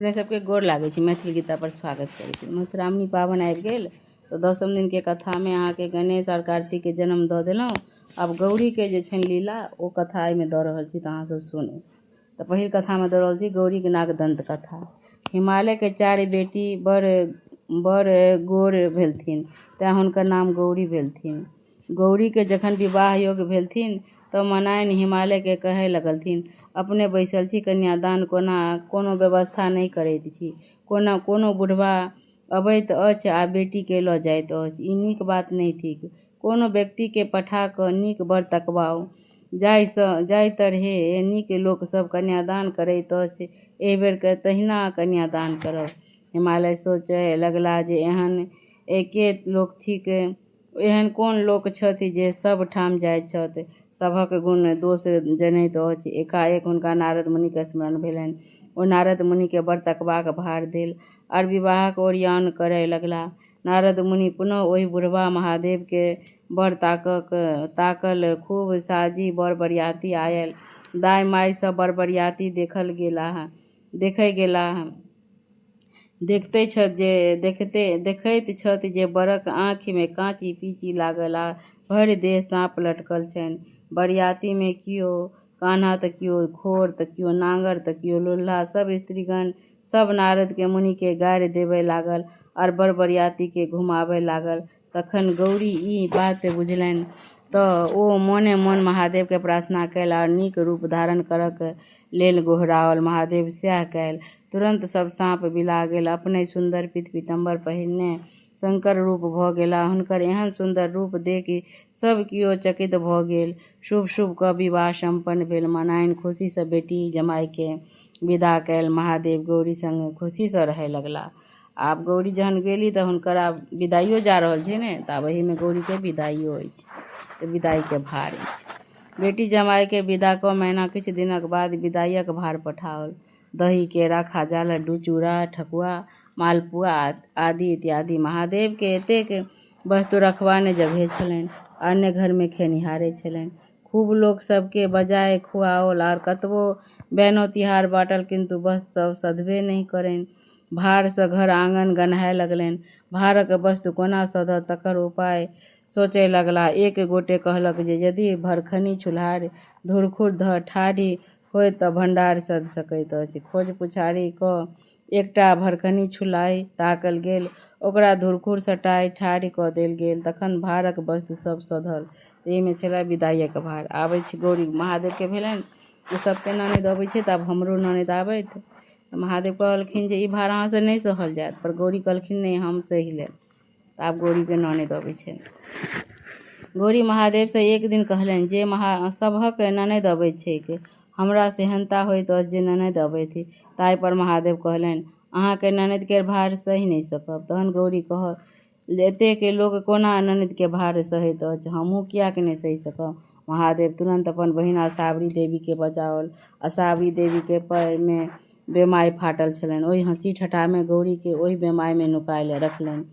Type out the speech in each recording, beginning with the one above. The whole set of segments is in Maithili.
अपने सबके गोर लागै छी, मैथिल गीता पर स्वागत करै छी। मधुश्रावणी पाबनि आबि गेल तऽ दसम दिनके कथामे अहाँके गणेश आओर कार्तिकके जन्म दऽ देलहुँ। आब गौरीके जे छनि लीला, ओ कथा एहिमे दऽ रहल छी, तऽ अहाँसभ सुनू। तऽ पहिल कथामे दऽ रहल छी गौरीके नागदन्त कथा। हिमालयके चारि बेटी बड़ बड़ गोर भेलथिन, तेँ हुनकर नाम गौरी भेलथिन। गौरीके जखन विवाह योग्य भेलथिन तऽ मनाइन हिमालयके कहय लगलथिन, अपने बैसल छी, कन्यादान कोना कोनो व्यवस्था नहि करैत छी। कोना कोनो बुढ़बा अबैत अछि आ बेटीके लऽ जाइत अछि, ई नीक बात नहि थिक। कोनो व्यक्तिके पठा कऽ नीक वर तकबाउ। जाहिसँ जाहि तरहेँ नीक लोकसभ कन्यादान करैत अछि, एहि बेर तहिना कन्यादान करब। हिमालय सोचय लगलाह जे एहन के लोक थिक, एहन कोन लोक छथि जे सभ ठाम जाइत छथि, सभक गुण दोष जनैत अछि। एकाएक हुनका नारद मुनिक स्मरण भेलनि। ओ नारद मुनिके वर तकबाक भार देल आर विवाहक ओरियान करय लगलाह। नारद मुनि पुनः ओहि बुढ़बा महादेवके वर ताकल। खूब साजि वर बरियाती आयल। दाइ माइ सभ वर बरियाती देखय गेलाह। देखैत छथि जे वरक आँखिमे काँची-पीची लागल आ भरि देह साँप लटकल छनि। बरियातीमे कियो कान्हा तऽ कियो खोर तऽ कियो नाङ्गर तऽ कियो लोल्हा। सभ स्त्रीगण सभ नारद मुनिके गारि देबय लागल आर वर बरियातीके घुमाबय लागल। तखन गौरी ई बात बुझलनि तऽ ओ मोने मोन महादेवके प्रार्थना कयल आर नीक रूप धारण करक लेल गोहराओल। महादेव सएह कयल। तुरन्त सभ साँप बिला गेल। अपनहि सुन्दर पीत-पीताम्बर पहिरने शंकर रूप भऽ गेलाह। हुनकर एहन सुन्दर रूप देखि सभ कियो चकित भऽ गेल। शुभ-शुभ कऽ विवाह सम्पन्न भेल। मनाइन खुशीसँ बेटी जमायके विदा कयल। महादेव गौरी संग खुशीसँ रहय लगलाह। आब गौरी जहन गेली तऽ हुनकर आब विदाइयो जा रहल छै ने, तऽ आब एहिमे गौरीके विदाइयो अछि, तऽ विदाइके भार अछि। बेटी जमायके विदा कऽ मैना किछु दिनक बाद विदाइक भार पठाओल। दही, केरा, खाजा, लड्डू, चूड़ा, ठकुआ, मालपुआ आदि इत्यादि। महादेवके एतेक वस्तु रखबा ने जगहे छलनि आ ने घरमे खेनिहारे छलनि। खूब लोक सभके बजाय खुआओल आर कतबो बैनो तिहार बाँटल, किन्तु वस्तु सभ सधबे नहि करनि। भारसँ घर आङन गन्हाय लगलनि। भारक वस्तु कोना सधत, तकर उपाय सोचय लगलाह। एक गोटे कहलक जे यदि भरखनी छुलिहार धुरखुर धऽ ठाढ़ि होयत तऽ भण्डार सधि सकैत अछि। खोज पुछारी कऽ एकटा भरखनी छुलाहि ताकल गेल। ओकरा धुरखुर सटाय ठाढ़ि कऽ देल गेल। तखन भारक वस्तु सभ सधल। एहिमे छलए विदाइक भार। आबै छी गौरी महादेवके भेलनि जे सभके ननदि अबै छै तऽ आब हमरो ननदि आबथि। तऽ महादेव कहलखिन जे ई भार अहाँसँ नहि सहल जायत, पर गौरी कहलखिन नहि, हम सहि लेब। तऽ आब गौरीके ननदि अबै छै। गौरी महादेवसँ एक दिन कहलनि जे सभक ननदि अबैत छैक, हमरा सेहन्ता होइत अछि जे ननदि अबथि। ताहिपर महादेव कहलनि, अहाँके ननदिके भार सहि नहि सकब। तहन गौरी कहल, एतेक लोक कोना ननदिके भार सहैत अछि, हमहूँ किएक नहि सहि सकब? महादेव तुरन्त अपन बहिन असावरी देवीके बजाओल। असावरी देवीके पैरमे बेमाय फाटल छलनि। ओहि हँसी ठट्ठामे गौरीके ओहि बेमायमे नुकायल रखलनि।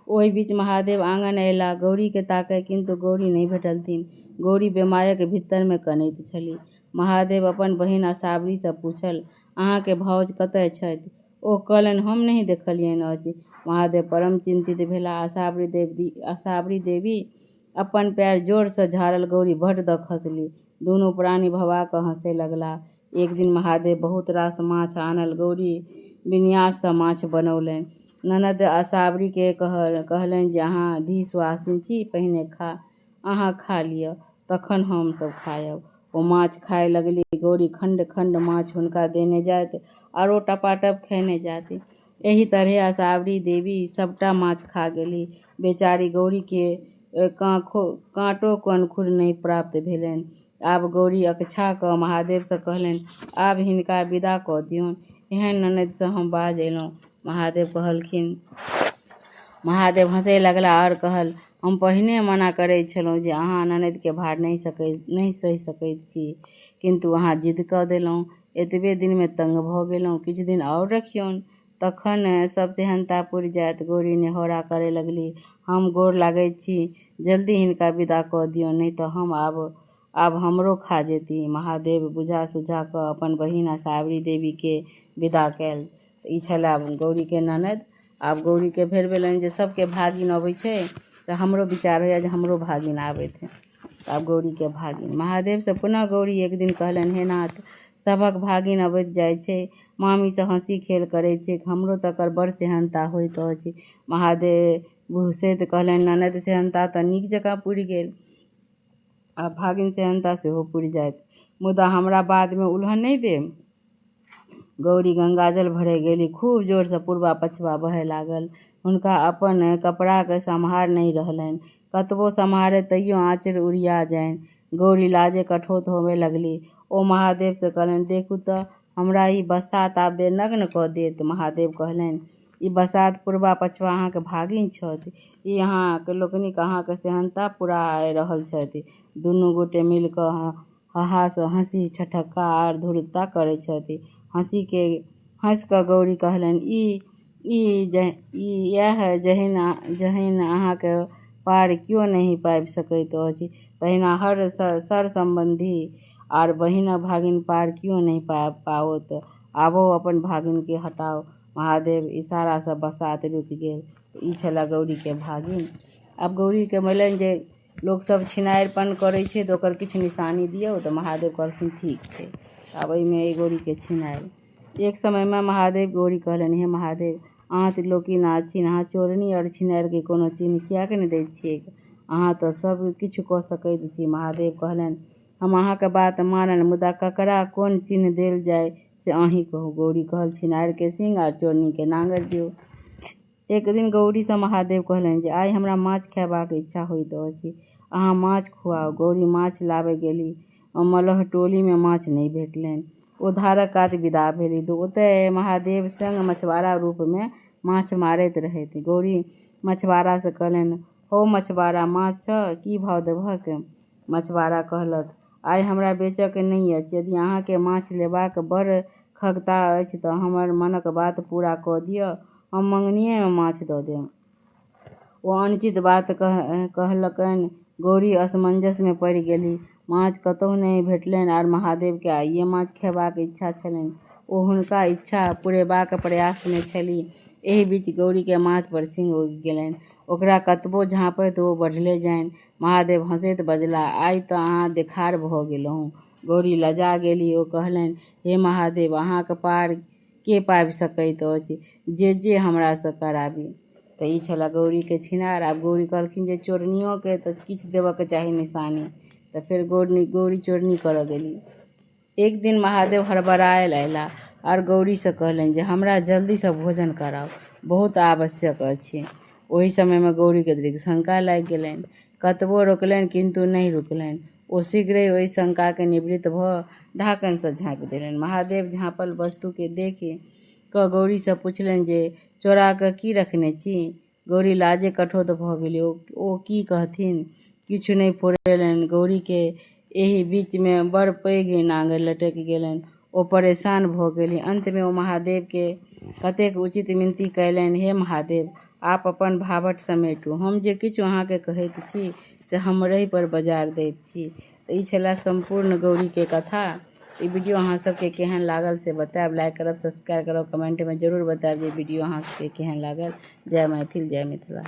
ओहि बीच महादेव आङन अयलाह गौरीके ताकय, किन्तु गौरी नहि भेटलथिन। गौरी बेमायक भीतरमे कनैत छलीह। महादेव अपन बहिन असावरीसँ पूछल, अहाँक भाउज कतय छथि? ओ कहलनि, हम नहि देखलियनि अछि। महादेव परम चिन्तित भेलाह। असावरी देवी अपन पएर जोरसँ झाड़ल, गौरी भट दऽ खसली। दुनू प्राणी भभा कऽ हँसय लगलाह। एक दिन महादेव बहुत रास माछ आनल। गौरी विन्याससँ माछ बनौलनि। ननदि असावरीके कहलनि जे अहाँ धी सुआसिन छी, पहिने अहाँ खा लिअ, तखन हम सभ खायब। ओ माछ खाय लगली। गौरी खण्ड-खण्ड माछ हुनका देने जाथि आर ओ टपाटप खयने जाथि। एहि तरहेँ असावरी देवी सभटा माछ खा गेलीह। बेचारी गौरीके काँटो कनखुर नहि प्राप्त भेलनि। आब गौरी अकछा कऽ महादेवसँ कहलनि, आब हिनका विदा कऽ दियौन। एहन ननदिसँ हम बाज अयलहुँ। महादेव कहलखिन, महादेव हँसय लगलाह आओर कहल, हम पहिने मना करैत छलहुँ जे अहाँ ननदिके भार नहि सहि सकैत छी, किन्तु अहाँ जिद कऽ देलहुँ। एतबे दिनमे तंग भऽ गेलहुँ। किछु दिन आओर रखियौन, तखन सभ सेहन्ता पुरि जायत। गौरी नेहोरा करय लगलीह, हम गोर लागैत छी, जल्दी हिनका विदा कऽ दियौन, नहि तऽ आब हमरो खा जेतीह। महादेव बुझा-सुझा कऽ अपन बहिन असावरी देवीके विदा कयल। तऽ ई छलए गौरीके ननदि। आब गौरीके फेर भेलनि जे सभके भागिन अबैत छै तऽ हमरो विचार होइए जे हमरो भागिन आबथि। आब गौरीके भागिन महादेवसँ पुनः गौरी एक दिन कहलनि, हे नाथ, सभक भागिन अबैत जाइत छै, मामीसँ हँसी खेल करैत छै, हमरो तकर बड़ सेहन्ता होइत अछि। महादेव घुसैत कहलनि, ननदि सेहन्ता तऽ नीक जकाँ पुरि गेल, आ भागिन सेहन्ता सेहो पुरि जायत, मुदा हमरा बादमे उलहन नहि देब। गौरी गंगाजल भरय गेली। खूब जोरसँ पुरबा पछबा बहय लागल। हुनका अपन कपड़ाक सम्हार नहि रहलनि। कतबो सम्हारथि तैयो आँचर उड़िया जानि। गौरी लाजे कठौत होमय लगली। ओ महादेवसँ कहलनि, देखू तऽ हमरा ई बसात आब नग्न कऽ देत। महादेव कहलनि, ई बसात पुरबा पछबा अहाँक भागिन छथि। ई अहाँक लोकनिक अहाँक सेहन्ता पुरा रहल छथि। दुनू गोटे मिलि कऽ हाहासँ हँसी ठट्ठा आर धूर्तता करैत छथि। हँसि कऽ गौरी कहलनि, ई ई इएह जहिना अहाँक पार कियो नहि पाबि सकैत अछि, तहिना हर सर-सम्बन्धी आर बहिनक भागिन पार कियो नहि पाओत। आबहु अपन भागिनकेँ हटाउ। महादेवक इशारासँ बसात रुकि गेल। ई छलए गौरीके भागिन। आब गौरीके भेलनि जे लोकसभ छिनारपन करै छै तऽ ओकर किछु निशानी दियौ। तऽ महादेव कहलखिन, ठीक छै। आब एहिमे अइ गौरीके छिनार। एक समयमे महादेव गौरी कहलनि, हे महादेव, अहाँ त्रिलोकीनाथ छी, अहाँ चोरनी आओर छिनारके कोनो चिन्ह किएक नहि दैत छियैक? अहाँ तऽ सभ किछु कऽ सकैत छी। महादेव कहलनि, हम अहाँक बात मानल, मुदा ककरा कोन चिन्ह देल जाय से अहीं कहू। गौरी कहल, छिनारके सिंग आ चोरनीके नाङ्गरि दियौ। एक दिन गौरीसँ महादेव कहलनि जे आइ हमरा माछ खयबाक इच्छा होइत अछि, अहाँ माछ खुआउ। गौरी माछ लाबय गेली। मलहटोलीमे माछ नहि भेटलनि। ओ धारक कात विदा भेली। ओतय महादेव स्वयं मछुआरा रूपमे माछ मारैत रहथि। गौरी मछुआरासँ कहलनि, हौ मछुआरा, माछ छह? की भाव देबहक? मछुआरा कहलक, आइ हमरा बेचऽ के नहि अछि। यदि अहाँकेँ माछ लेबाक बड़ खगता अछि तऽ हमर मनक बात पूरा कऽ दिअ, हम मँगनीएमे माछ दऽ देब। ओ अनुचित बात कहलकनि। गौरी असमंजसमे पड़ि गेलीह। माछ कतहु नहि भेटलनि आर महादेवकेँ आइये माछ खयबाक इच्छा छलनि। ओ हुनका इच्छा पुरेबाक प्रयासमे छलीह। एहि बीच गौरीक माथ पर सिंग उगि गेलनि। ओकरा कतबो झाँपथि, ओ बढ़ले जानि। महादेव हँसैत बजलाह, आइ तऽ अहाँ देखार भऽ गेलहुँ। गौरी लजा गेलीह। ओ कहलनि, हे महादेव, अहाँक पार के पाबि सकैत अछि? जे जे हमरासँ कराबी। तऽ ई छलए गौरीके छिनार। आब गौरी कहलखिन जे चोरनियोके तऽ किछु देबयके चाही निशानी। तऽ फेर गौरी चोरनी करऽ गेली। एक दिन महादेव हड़बड़ायल अयलाह आर गौरीसँ कहलनि जे हमरा जल्दीसँ भोजन कराउ, बहुत आवश्यक अछि। ओहि समयमे गौरीके दृगशंका लागि गेलनि। कतबो रोकलनि किन्तु नहि रुकलनि। ओ शीघ्रहि ओहि शंकाकेँ निवृत्त भऽ ढाकनसँ झाँपि देलनि। महादेव झाँपल वस्तुकेँ देखि कऽ गौरीसँ पुछलनि जे चोरा कऽ की रखने छी? गौरी लाजे कठौत भऽ गेली। ओ की कहथिन? किछु नहि फुरेलनि। गौरीकेँ एहि बीचमे बड़ पैघ नाङ्गरि लटकि गेलनि। ओ परेशान भऽ गेलीह। अन्तमे ओ महादेवकेँ कतेक उचित विनती कयलनि, हे महादेव, आप अपन भाभट समेटू। हम जे किछु अहाँकेँ कहैत छी से हमरहि पर बजार दैत छी। तऽ ई छलए सम्पूर्ण गौरीके कथा। ई वीडियो अहाँ सबके केहन लागल से बतायब। लाइक करब, सब्सक्राइब करब, कमेंटमे जरूर बतायब जे वीडियो अहाँ सबके केहन लागल। जय मैथिल, जय मिथिला।